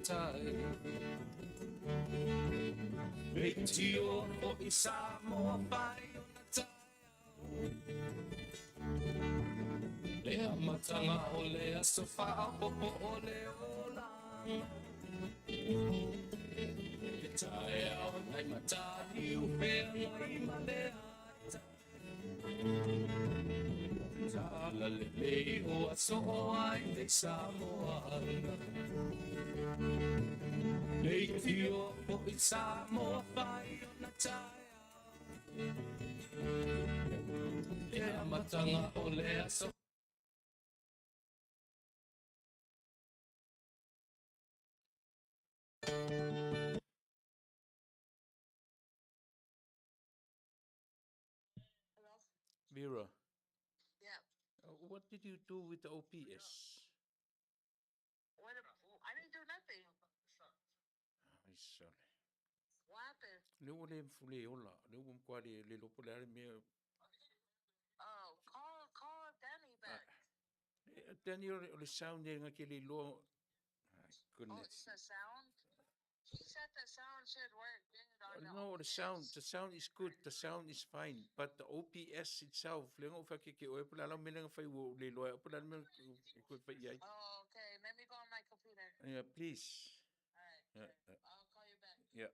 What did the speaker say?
tai. Leitio foi Samoa fai ona taeao. Le amataga o le aso faaopoopo o le olaga. Le taeao nai Mataniu feagai ma le Talalelei ua soo ai nei Samoa. Leitio foi Samoa fai ona taeao. Le amataga o le aso. Hello? Vera, Yeah. what did you do with the OPS? What? I didn't do nothing. Ai sole. What happened? Le ua le mfu le ola. Le ua mkua le le lopo le ale mea. Oh, call Danny back. Eh, Danny, o le sound e nga ke le loa. Ai, Oh, goodness. it's the sound. He said the sound should work good on the No, the sound, OBS. the sound is good, the sound is fine, but the OPS itself, le nga ufa ke ke oe pula lau mele nga fai ua le loa, pula mele nga fai iai. Oh, okay. Let me go on my computer. Yeah, please. All right. Yeah, Sure. I'll call you back. Yeah.